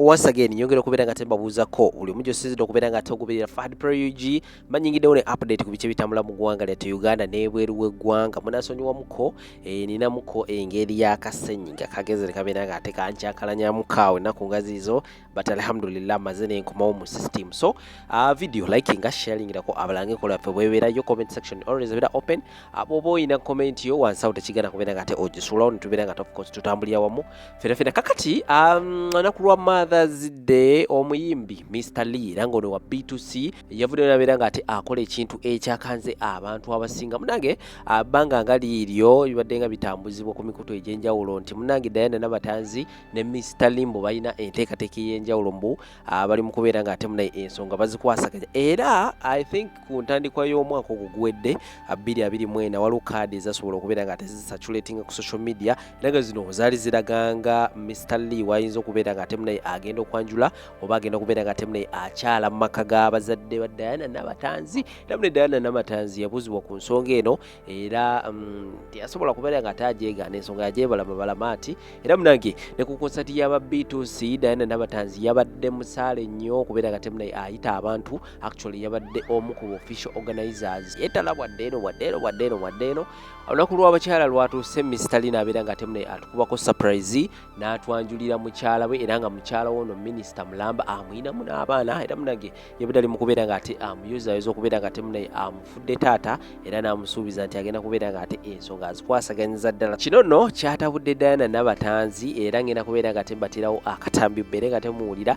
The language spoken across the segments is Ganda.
Once again nyongera okubeera nga tembabuuzako buli omu gyosinzidde okubeera nga togoberera Fahad Pro UG. Manyingiddewo ne update ku biki ebitambula mu ggwanga lyattu Uganda n'ebweru w'eggwanga. Munasonyiwamuko ninamuko engeri y'akasenyiga kageze ne kabeera nga ate kankyankalanyamuko awo ennaku nga ziizo, but alhamdulillah maze nenkomawo mu system. So video likinga, sharingirako abalala enkola yaffe bwebeerayo. Comment section always ebeera open. Bw'oba olina comment yo wansi awo tekigana kubeera nga ate ogisuulawo netubeera nga of course tutambulira wamu fena fena. Kakati olunaku lwa Mothers Day, omuyimbi Mr Lee era ng'ono wa B2C yavuddeyo nabeera nga ate akola ekintu ekyakanze abantu abasinga. Munange, bbanga nga liiryo bibadde nga bitambuzibwa ku mikutu egy'enjawulo nti munange Diana Nabatanzi ne Mr Lee mbu balina enteekateeka ey'enjawulo, mbu bali mu kubeera nga ate munaye ensonga bazikwasaganya. Era I think ku ntandikwa y'omwaka ogwo guwedde 2024 waliwo kaadi ezasobola okubeera nga ate zisatulatinga ku social media, era nga zino zaali ziraganga Mr Lee wayinza okubeera nga ate munaye agenda okwanjula oba agenda okubeera nga ate munaye akyala mu maka g'abazadde ba Diana Nabatanzi. Era mune Diana Nabatanzi yabuuzibwa ku nsonga eno era teyasobola kubeera nga ate agyegaana, ensonga yagyebalamalama ati. Era munange ne ku konsati y'aba B2C, Diana Nabatanzi yabadde musaale nnyo okubeera nga temunaye ayita abantu. Actually yabadde omu ku official organizers, yetala bwadde eno bwadde eno bwadde eno bwadde eno. Olunaku lw'abakyala lwatuuse, Mr Lee n'abeera nga temunaye atukubako surprise n'atwanjulira mukyala we, era nga mukyala we ono minisita mulamba amuyinamu n'abaana. Era munange yabadde ali mu kubeera nga ate amuyozaayoza okubeera nga temunaye amufudde taata, era n'amusuubiza nti agenda kubeera nga ate ensonga azikwasaganyiza ddala. Kino nno kyatabudde Diana Nabatanzi, era ngenda kubeera nga tembatirawo akatambi mbeere nga temuwulira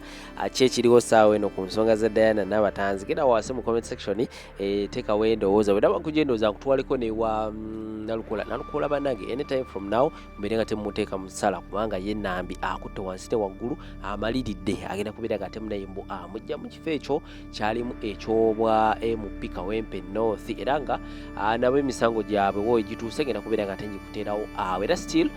ki ekiriwo saawa eno ku nsonga za Diana Nabatanzi. Genda wansi mu comment section, teekawo endowooza. Bwe ndaba nkujja endowooza nkutwaleko newa Nalukola. Nalukola bannange, anytime from now mbeere nga temumuteeka mu ssala, kubanga ye Nambi akutte wansi ne waggulu, amaliridde agenda kubeera nga temunaye mbu amujja mu kifo ekyo kyalimu ekyobwa MP Kawempe North, era nga nabo emisango gyabwe wo egituuse genda kubeera nga tengikuteerawo awo. Era still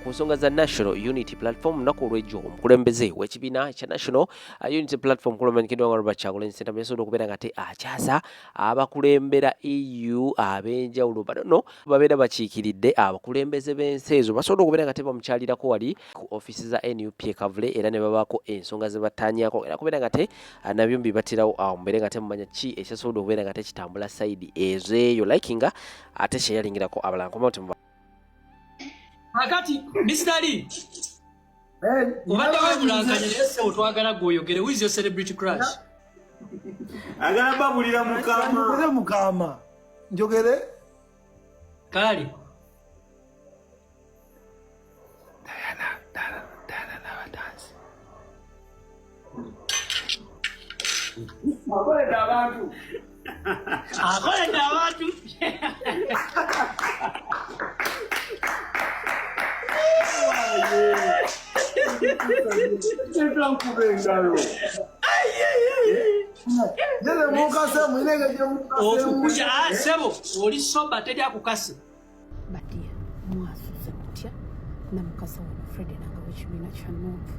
ku nsonga za National Unity Platform, lunaku olw'ejjo omukulembeze w'ekibiina kya National Unity Platform kulomanyikiddwa nga Robert Kyagulanyi Ssentamu yasobodde okubeera nga te akyaza abakulembera EU ab'enjawulo. Bano no babeera bakiikiridde abakulembeze b'ensi ezo, basobodde okubeera nga te bamukyalirako wali ku ofiisi za NUP e Kavule, era ne babaako ensonga ze battaanyaako, era kubeera nga te nabyo mbibatirawo awo mubeere nga temumanya ki ekyasobodde okubeera nga tekitambula side ezeeyo. Likinga ate kyeyalingirako abalala nkomawo temuba. Kakati Mr. Lee, obadde webulankanye, naye ssebo twagala gwe oyogere. Who is your celebrity crush? Agala babulira mukama. Njogere mukama, njogere. Kale. Diana, Diana, Diana Nabatanzi. Akoledde abantu. Akoledde abantu. Nkuba engalo. Nze mukase mwinege gye mukase. Okukuja, ah, ssebo oli soba, teri akukase. Badiya mwasuze mutya? Namukasa wano Fred nanga w'ekibiina kya NUP.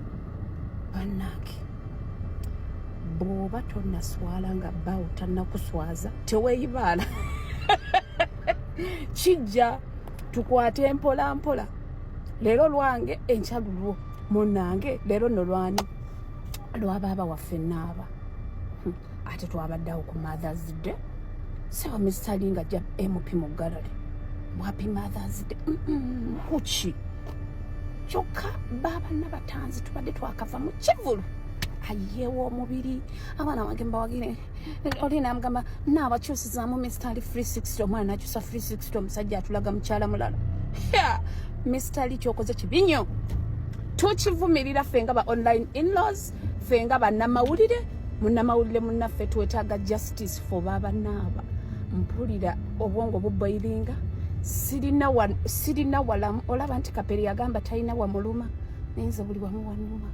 Bannange, bw'oba tonnaswala nga bbaawo tannakuswaza, teweeyibaala, kijja. Tukwate mpola mpola, leero lwange, enkya lulwo. Munnange, leero nno lwani? Lwabaaba waffe naaba. Ate twabaddeawo ku Mothers Day. Saba Mr Lee nga ajja MP mu gallery, happy Mothers Day. Kuki? Kyokka baaba Nabatanzi tubadde twakava mu kivulu, ayeewo omubiri. Abaana wange mbawagire. Oli namugamba naabakyusizaamu Mr Lee 360, omwana nakyusa 360, omusajja atulaga mukyala mulala. Mr Lee, kyokoze kibi nnyo, tukivumirira ffe nga ba online inlaws, ffe nga bannamawulire. Munnamawulire munnaffe, twetaaga justice for baaba naaba. Mpulira obwongo buboilinga, sirina walamu. Olaba nti Kapere yagamba talina wamuluma, naye nze buli wamu wanuma.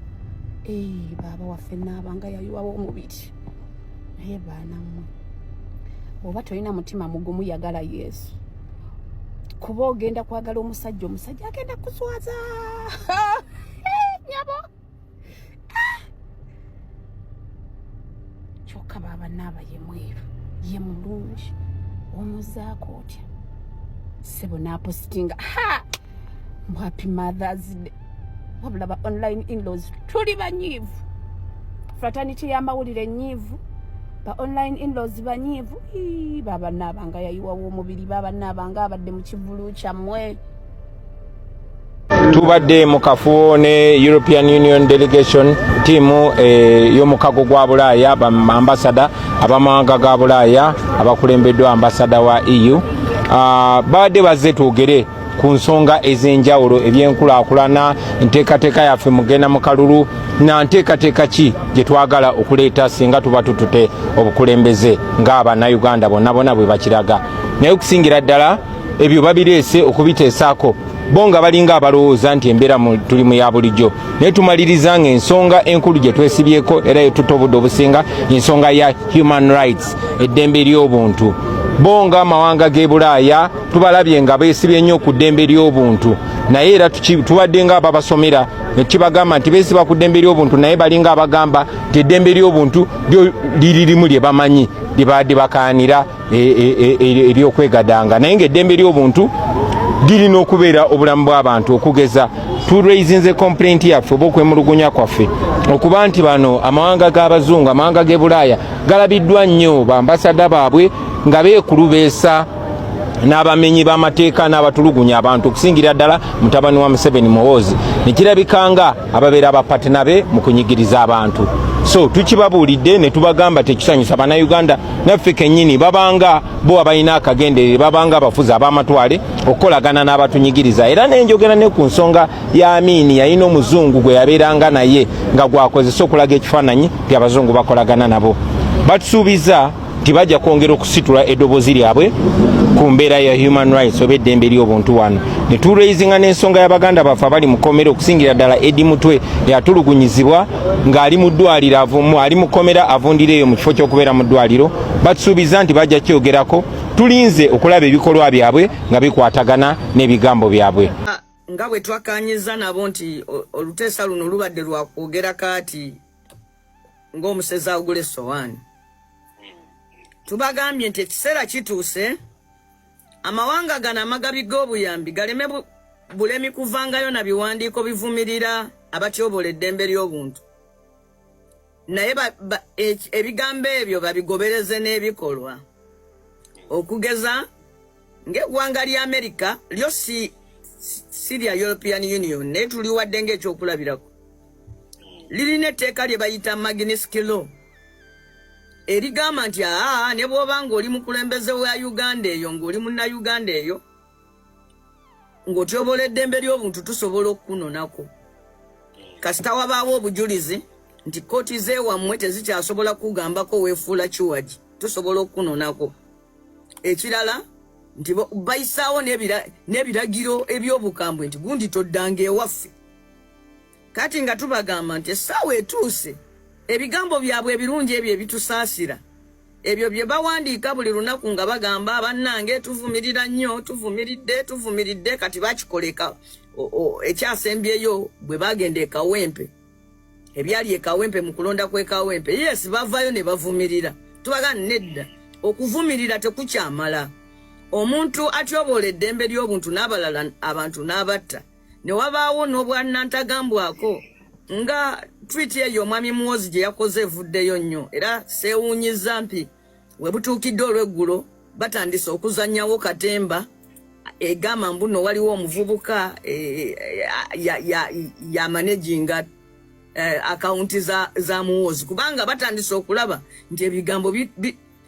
Baaba waffe naaba nga yayiwawo omubiri. Naye baana mmwe, oba tolina mutima mugumu, yagala Yesu, kuba ogenda kwagala omusajja, omusajja agenda kuswaza nyabo. Kyokka baaba naaba ye mweru, ye mulungi, omuzaako otya sebo? Napositinga ha happy Mothers Day. Wabula ba online inlaws tuli banyiivu. Fraternity y'amawulire ennyiivu, ba online inlaws banyiivu. Ii, baba naabanga yayiwawo omubiri, baba naabanga abadde mu kivulu kyammwe. Tubadde mu kafubo ne European Union delegation tiimu y'omukago gwa Bulaaya, bambasada abamawanga ga Bulaaya abakulembeddwa ambasada wa EU. Babadde bazze twogere ku nsonga ez'enjawulo, ebyenkulaakulana, enteekateeka yaffe mugenda mu kalulu na nteekateeka ki gye twagala okuleeta singa tuba tutute obukulembeze ng'Abannayuganda bonna bonna bwe bakiraga. Naye okusingira ddala ebyo babireese okubiteesaako bo nga balinga abalowooza nti embeera tuli mu ya bulijjo, naye tumaliriza ng'ensonga enkulu gye twesibyeko era yetuta obudde obusinga ensonga ya human rights, eddembe ly'obuntu. Bo ng'amawanga g'e Bulaaya tubalabye nga beesibye nnyo ku ddembe ly'obuntu, naye era tubadde nga ababasomera ne kibagamba nti beesiba ku ddembe ly'obuntu, naye balinga abagamba nti eddembe ly'obuntu lyo liri limu lye bamanyi lye baadde bakaanira eryokwegadanga, naye ng'eddembe ly'obuntu lirina okubeera obulamu bw'abantu. Okugeza, turaisinze complaint yaffe oba okwemulugunya kwaffe okuba nti bano amawanga g'abazungu, amawanga g'e Bulaaya galabiddwa nnyo bambasada baabwe nga beekulubeesa n'abamenyi b'amateeka n'abatulugunya abantu, okusingira ddala mutabani wa Museveni Muhoozi, nekirabika nga ababeera abapatina be mu kunyigiriza abantu. So tukibabuulidde ne tubagamba tekisanyusa Bannayuganda naffe kennyini, babanga bo abalina akagenderere, babanga abafuzi ab'amatwale okukolagana n'abatunyigiriza. Era nenjogera ne ku nsonga ya Amiini, yalina omuzungu gwe yabeeranga naye nga gwakozesa okulaga ekifaananyi nti abazungu bakolagana nabo. Batusuubiza nti bajja kwongera okusitula eddoboozi lyabwe ku mbeera ya human rights oba eddembe ly'obuntu wano, ne turaisinga n'ensonga y'abaganda baffe abali mu kkomera, okusingira ddala Edi Mutwe yatulugunyizibwa ng'ali mu ddwaliro, ali mu kkomera avundira eyo mu kifo ky'okubeera mu ddwaliro. Batusuubiza nti bajja kyogerako. Tulinze okulaba ebikolwa byabwe nga bikwatagana n'ebigambo byabwe. Nga bwe twakkanyiza nabo nti oluteesa luno lubadde lwa kwogera kaati ng'omusezi agula essowaani, tubagambye nti ekiseera kituuse amawanga gano amagabi g'obuyambi galeme bulemi kuvangayo na biwandiiko bivumirira abatyobola eddembe ly'obuntu, naye ebigambo ebyo babigobereze n'ebikolwa. Okugeza ng'eggwanga lya Amerika lyo si lya European Union, naye tuliwadde ng'ekyokulabirako, lirina etteeka lye bayita Magnitsky Law erigamba nti aa, ne bw'oba ng'oli mukulembeze wa Uganda eyo, ng'oli Munnayuganda eyo, ng'otyobola eddembe ly'obuntu, tusobola okukunonako kasita wabaawo obujulizi nti kkooti z'ewammwe tezikyasobola kugambako weefuula kiwagi, tusobola okukunonako. Ekirala nti bayisaawo n'ebiragiro eby'obukambwe nti gundi toddanga ewaffe. Kati nga tubagamba nti essaawa etuuse ebigambo byabwe ebirungi ebyo ebitusaasira, ebyo bye bawandiika buli lunaku nga bagamba, "Bannange, tuvumirira nnyo, tuvumiridde, tuvumiridde." Kati bakikoleka ekyasembyeyo bwe bagenda e Kawempe, ebyali e Kawempe mu kulonda kw'e Kawempe, yes, bavayo ne bavumirira. Tubaga nedda, okuvumirira tekukyamala. Omuntu atyoboola eddembe ly'obuntu n'abalala abantu n'abatta ne wabaawo n'obwannantagambwako nga tweet eyo omwami Muwozi gye yakoze evuddeyo nnyo, era seewuunyiza mpi we butuukidde olw'eggulo batandise okuzannyawo katemba egamba mbu nno waliwo omuvubuka yamanaginga akawunti za Muwoozi, kubanga batandise okulaba nti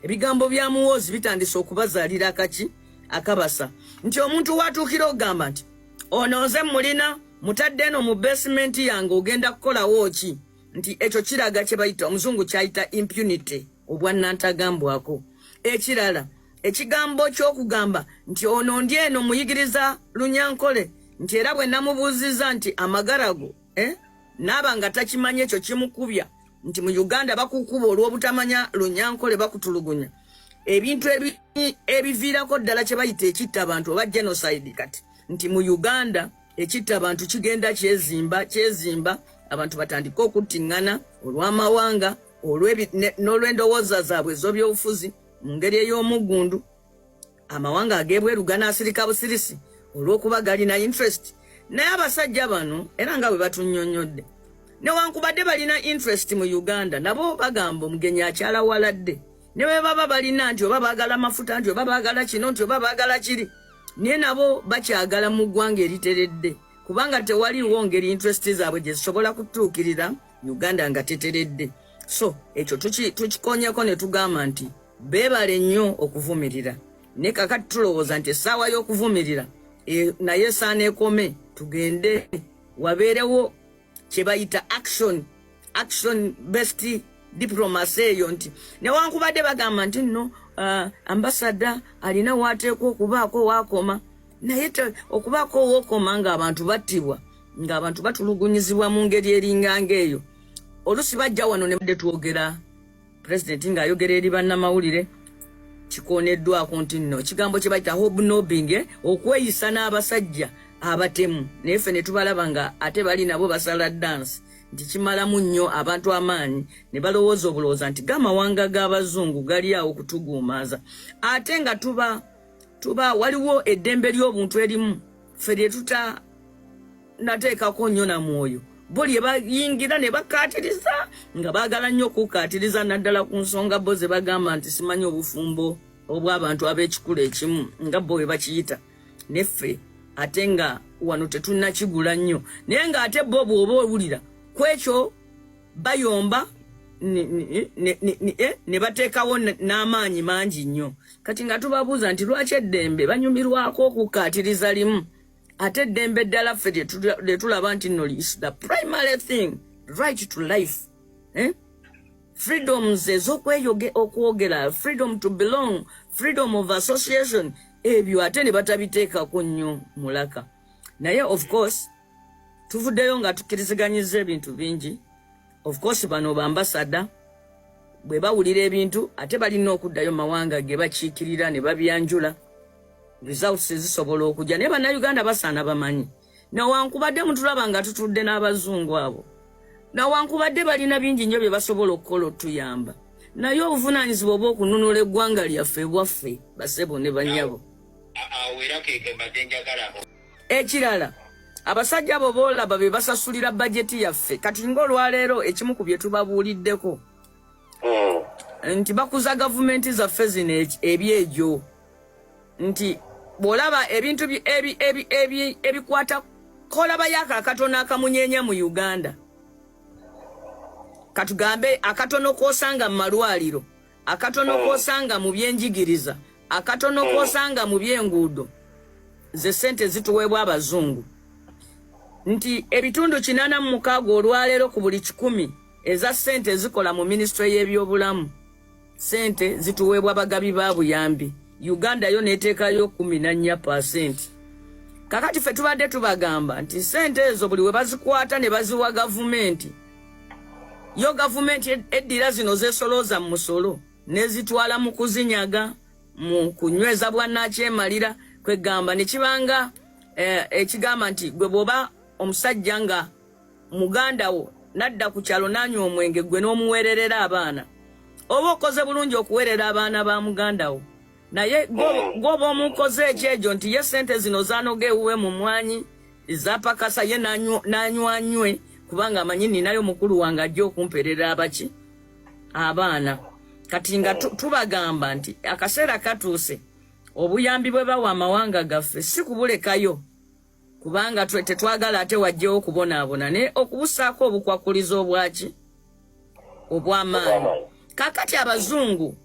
ebigambo bya Muwoozi bitandise okubazaalira akaki akabasa, nti omuntu watuukira okugamba nti ono nze mulina mutadde eno mu basement yange, ogenda kukolawo ki? Nti ekyo kiraga kye bayita, omuzungu kyayita impunity, obwannantagambwako. Ekirala, ekigambo ky'okugamba nti ono ndi eno muyigiriza Lunyankole, nti era bwe namubuuzizza nti amagarago, eh? Naaba nga takimanyi, ekyo kimukubya nti mu Uganda bakukuba olw'obutamanya Lunyankole, bakutulugunya, ebintu ebiviirako ddala kye bayita ekitta abantu oba genocide. Kati nti mu Uganda ekitta abantu kigenda kyezimba kyezimba, abantu batandike okuttiŋŋana olw'amawanga, n'olw'endowooza zaabwe ez'obyobufuzi mu ngeri ey'omuggundu. Amawanga ag'ebweru ganaasirika busirisi olw'okuba galina interest, naye abasajja bano era nga bwe batunnyonnyodde. Newankubadde balina interest mu Uganda, nabo bagamba omugenyi akyala waladde. Ne bwe baba balina nti oba baagala mafuta, nti oba baagala kino, nti oba baagala kiri, naye nabo bakyagala mu ggwanga eriteredde, kubanga tewaliwo ngeri interest zaabwe gye zisobola kutuukirira Uganda nga teteredde. So ekyo tukikonyeko ne tugamba nti beebale nnyo okuvumirira, naye kakati tulowooza nti essaawa y'okuvumirira naye esaana ekome, tugende wabeerewo kye bayita action based diplomacy eyo, nti newankubadde bagamba nti nno ambassador alina waateekwa okubaako waakoma, naye okubaako wookoma ng'abantu battibwa, ng'abantu batulugunyizibwa mu ngeri eringanga eyo. Olusi bajja wano ne twogera, pulezidenti ng'ayogera eri bannamawulire, kikoneddwako nti nno ekigambo kye bayita hobnobbing, okweyisa n'abasajja abatemu, naye ffe ne tubalaba nga ate bali nabo basala dance, nti kimalamu nnyo abantu amaanyi ne balowooza obulowooza nti gamawanga g'abazungu gali awo kutuguumaaza, ate nga tuba waliwo eddembe ly'obuntu erimu ffe lye tuta nateekako nnyo na mwoyo, bo lye bayingira ne bakkaatiriza nga baagala nnyo okukkaatiriza, naddala ku nsonga bo ze bagamba nti simanyi obufumbo obw'abantu ab'ekikula ekimu nga bo bwe bakiyita, neffe ate nga wano tetunnakigula nnyo. Naye ng'ate bo bw'oba owulira ku ekyo bayomba ne bateekawo n'amaanyi mangi nnyo. Kati nga tubabuuza nti lwaki eddembe banyumirwako okukkaatiriza limu, ate eddembe eddala ffe lye tulaba nti nno is the primary thing, right to life, eh? Freedoms ez'okweyoge okwogera, freedom to belong, freedom of association, ebyo ate ne batabiteekako nnyo mulaka. Naye of course tuvuddeyo nga tukkiriziganyiza ebintu bingi. Of course bano bambasada bwe bawulira ebintu ate balina okuddayo mu mawanga ge bakiikirira ne babyanjula, results zisobola okujja. Naye Bannayuganda basaana bamanyi, newankubadde mutulaba nga tutudde n'abazungu abo, nawankubadde balina bingi nnyo bye basobola okukola otuyamba, naye obuvunaanyizibwa obw'okununula eggwanga lyaffe bwaffe, basebo ne bannyabo. Awo era keke mbadde njagala. Ekirala, abasajja abo boolaba be basasulira bajeti yaffe. Kati ng'olwaleero ekimu ku bye tubabuuliddeko nti bakuza gavumenti zaffe zino ebyegyo, nti bw'olaba ebintu ebikwata kolabayo ako akatono akamunyeenya mu Uganda, katugambe akatono k'osanga mu malwaliro, akatono k'osanga mu byenjigiriza, akatono k'osanga mu byenguudo, ze sente zituweebwa abazungu, nti ebitundu 86 olwaleero ku buli 100 eza sente ezikola mu minisitule y'ebyobulamu, sente zituweebwa bagabi ba buyambi. Uganda yo neteekayo 14%. Kakati ffe tubadde tubagamba nti sente ezo buli we bazikwata ne baziwa gavumenti, yo gavumenti eddira zino zesolooza mu musolo nezitwala mu kuzinyaga, mu kunyweza bwannakyemalira. Kwegamba ne kibanga ekigamba nti gwe bw'oba omusajja nga muganda wo nadda ku kyalo n'anywa omwenge, gwe n'omuweererera abaana, oba okoze bulungi okuweerera abaana ba muganda wo, naye gw'oba omukoze ekyejo nti ye sente zino zanoga ewuwe mu mwanyi zapakasa, ye n'anywanywe kubanga amanyi ninayo mukulu wange ajja okumperera abaki abaana. Kati nga tubagamba nti akaseera katuuse obuyambi bwe bawa amawanga gaffe si kubulekayo, kubanga tetwagala ate wajjewo okubonaabona, naye okubusaako obukwakulizo obwaki obw'amaanyi. Kakati abazungu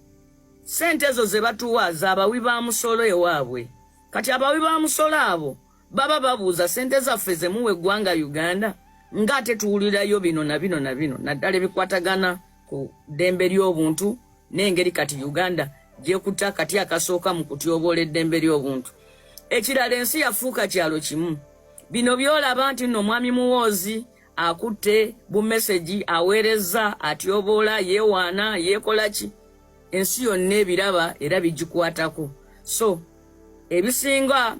sente ezo ze batuwa z'abawi ba musolo ewaabwe. Kati abawi ba musolo abo baba babuuza, sente zaffe ze muwa eggwanga Uganda, ng'ate tuwulirayo bino na bino na bino, naddala ebikwatagana ku ddembe ly'obuntu n'engeri kati Uganda gyekuta kati akasooka mu kutyoboola eddembe ly'obuntu. Ekirala, ensi yafuuka kyalo kimu. Bino byolaba nti nno omwami Muwoozi akutte bumesegi, aweereza, atyoboola, yeewaana, yeekola ki, ensi yonna ebiraba era bigikwatako. So ebisinga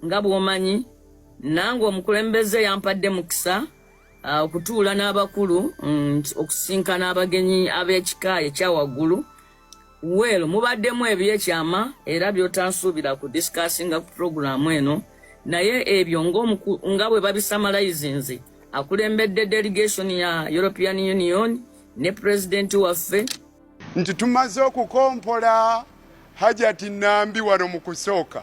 nga bw'omanyi, nange omukulembeze yampadde mukisa okutuula n'abakulu, okusinkana abagenyi ab'ekika ekyawaggulu. Well, mubaddemu ebyekyama era byotansuubira ku discussinga ku puroguramu eno, naye ebyo nga bwe babisummarizinze. Akulembedde delegation ya European Union ne pulezidenti waffe. Nti tumaze okukompola Hajati Nambi wano mu kusooka,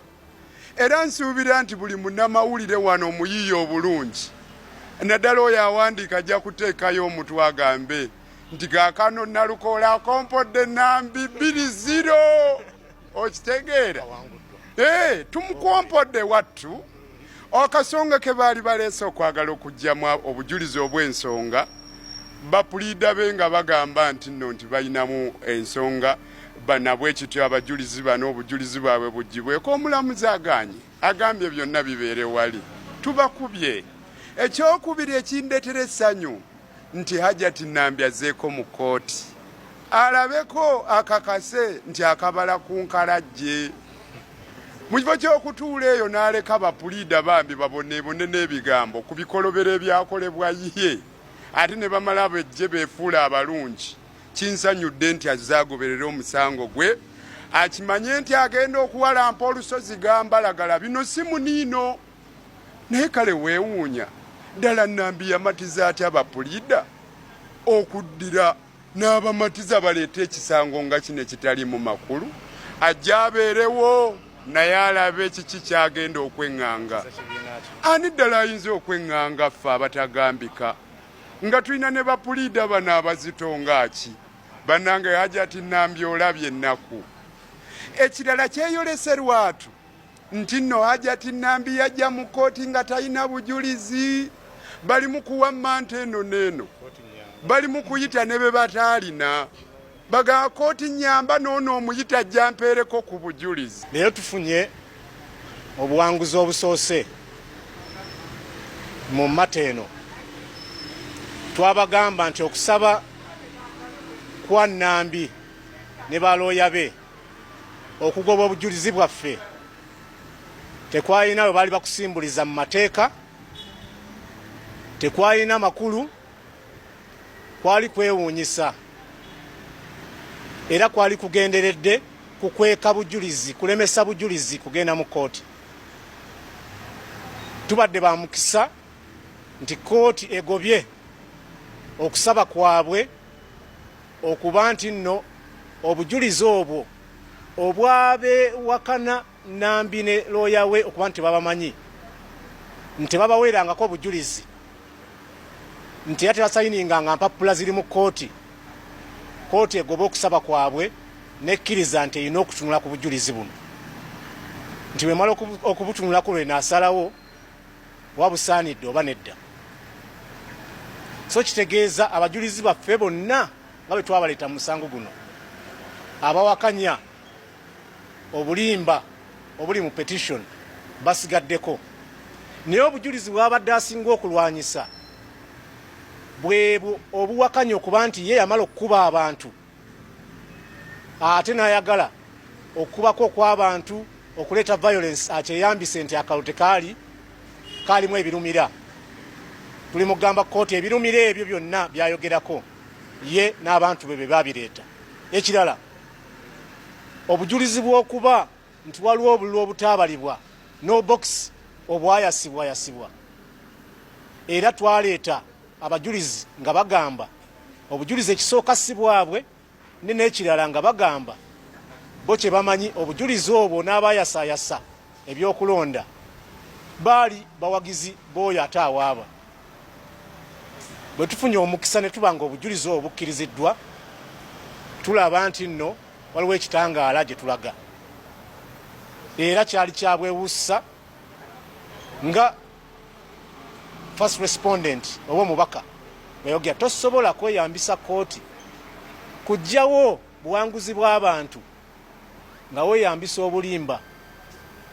era nsuubira nti buli munnamawulire wano omuyiiya obulungi, naddala oyo awandiika, ajja kuteekayo omutwe agambe nti kaakano Nalukoola akompodde Nambi 2-0. Okitegeera? Ee, tumukompodde wattu. Akasonga ke baali baleese okwagala okuggyamu obujulizi obw'ensonga, bapuliida be nga bagamba nti nno nti balinamu ensonga banabwe kityo abajulizi bano obujulizi bwabwe buggyibweko. Omulamuzi agaanye, agambye byonna bibeere wali, tubakubye. Ekyokubiri ekindetera essanyu nti Hajati Nambi azzeeko mu kkooti alabeko akakase nti akabala ku nkalajje, mu kifo ky'okutuula eyo n'aleka bapuliida bambi baboneebone n'ebigambo ku bikolobero ebyakolebwa ye, ate ne bamala bejje beefuula abalungi. Kinsanyudde nti azze agoberere omusango gwe, akimanye nti agenda okuwalampa olusozi gambalagala. Bino si muniino, naye kale weewuunya ddala Nambi yamatiza atya bapuliida okuddira n'abamatiza baleete ekisango nga kino ekitaliimu makulu. Ajja abeerewo naye alabe kiki kyagenda okweŋŋanga. Ani ddala ayinza okweŋŋanga ffe abatagambika nga tulina ne bapuliida bano abazito ngaaki? Bannange, Hajati Nambi olabye ennaku. Ekirala kyeyolese lwatu nti nno Hajati Nambi yajja mu kkooti nga talina bujulizi. Bali mu kuwammanta eno n'eno, bali mu kuyita ne be bataalina, bagamba kkooti nyamba n'ono omuyita ajja mpeereko ku bujulizi. Leero tufunye obuwanguzi obusoose mu mata eno. Twabagamba nti okusaba kwa Nambi ne balooya be okugoba obujulizi bwaffe tekwalina we baali bakusimbuliza mu mateeka, tekwalina makulu, kwali kwewuunyisa era kwali kugenderedde kukweka bujulizi, kulemesa bujulizi kugenda mu kkooti. Tubadde ba mukisa nti kkooti egobye okusaba kwabwe okuba nti nno obujulizi obwo obwabewakana Nambi ne looya we okuba nti babamanyi, nti tebabaweerangako obujulizi, nti era tebasayininganga mpapula ziri mu kkooti, kkooti egoba okusaba kwabwe nekkiriza nti erina okutunula ku bujulizi buno, nti bwemala okubutunulako lwenaasalawo oba busaanidde oba nedda. So kitegeeza abajulizi baffe bonna nga bwe twabaleeta mu musango guno abawakanya obulimba obuli mu petition basigaddeko, naye obujulizi bwabadde asinga okulwanyisa bwebwo obuwakanya okuba nti ye yamala okukuba abantu ate n'ayagala okukubako okw'abantu okuleeta violence akyeyambise nti akalulu tekaali kaalimu ebirumira. Tuli mugamba kkooti ebirumira ebyo byonna byayogerako ye n'abantu be be babireeta. Ekirala, obujulizi bw'okuba nti waliwo obululu obutaabalibwa n'obokisi obwayasibwayasibwa, era twaleeta abajulizi nga bagamba obujulizi ekisooka si bwabwe, ne n'ekirala nga bagamba bo kye bamanyi obujulizi obwo n'abayasayasa ebyokulonda baali bawagizi b'oyo ate awaaba. Bwe tufunye omukisa ne tuba nga obujulizi obwo bukkiriziddwa, tulaba nti nno waliwo ekitangaala gye tulaga, era kyali kya bwewussa nga first respondent oba omubaka yayogera, tosobola kweyambisa kkooti kuggyawo buwanguzi bw'abantu nga weeyambisa obulimba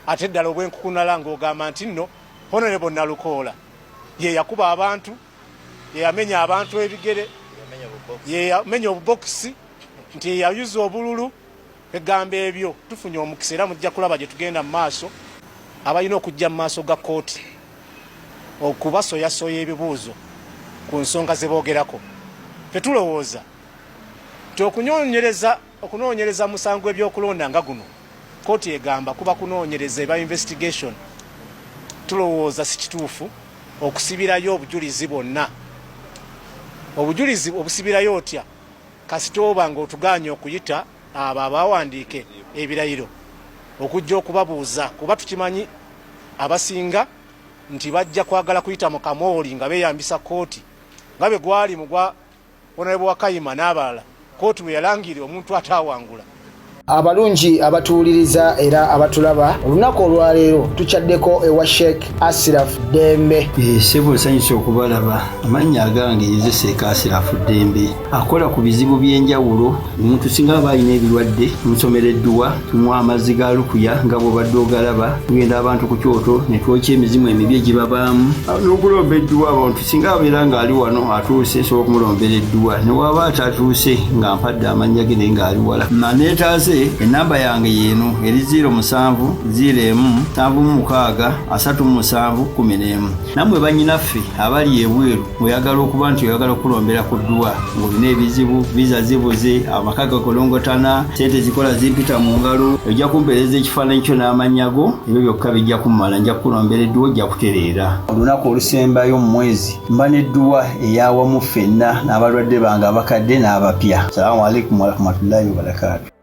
ate ddala obwenkukunala ng'ogamba nti nno Honorable Nalukoola ye yakuba abantu, ye yamenya abantu ebigere, ye yamenya obubokisi, nti ye yayuza obululu. Egamba ebyo tufunye omukisa era mujja kulaba gye tugenda mu maaso. Abalina okujja mu maaso ga kkooti okubasoyasoya ebibuuzo ku nsonga ze boogerako, ffe tulowooza nti okunoonyereza musango gw'ebyokulonda nga guno, kkooti egamba kuba kunoonyereza eba investigation, tulowooza si kituufu okusibirayo obujulizi bwonna. Obujulizi obusibirayo otya kasita oba ng'otugaanye okuyita abo abawandiike ebirayiro okujja okubabuuza, kuba tukimanyi abasinga nti bajja kwagala kuyita mu kamooli nga beeyambisa kkooti nga bwe gwali mu gwa Honorable Wakayima n'abalala kkooti bwe yalangirira omuntu ataawangula. Abalungi abatuwuliriza era abatulaba, olunaku olwaleero tukyaddeko ewa Sheikh Asiraf Ddembe. Ssebo nsanyuse okubalaba. Amannya agange yenze Seeka Asirafu Ddembe akola ku bizibu by'enjawulo. Omuntu singa aba alina ebirwadde tumusomera edduwa, tumuwa amazzi ga lukuya nga bw'obadde ogalaba, tugenda abantu ku kyoto ne twokya emizimu emibi egibabaamu n'okulomba edduwa. Abantu singa abeera ng'ali wano atuuse nsobola okumulombera edduwa, ne waba atatuuse nga mpadde amannya ge naye ng'ali wala. Aneetaaze ennamba yange y'eno eri 07 01 76 37 11. Nammwe bannyinaffe abali ebweru ng'oyagala okuba nti oyagala okukulombera ku dduwa ng'olina ebizibu, viza zibuze, amaka gakolongotana, ssente zikola zimpita mu ngalo, ojja kumpeereza ekifaananyi kyo n'amannya go, ebyo byokka bijja kummala, nja kukulombera edduwa ojja kutereera. Olunaku olusembayo mu mwezi mba n'edduwa ey'awamu ffenna n'abalwadde bange abakadde n'abapya. Salaamu alaikum warahmatullahi wabarakaatu.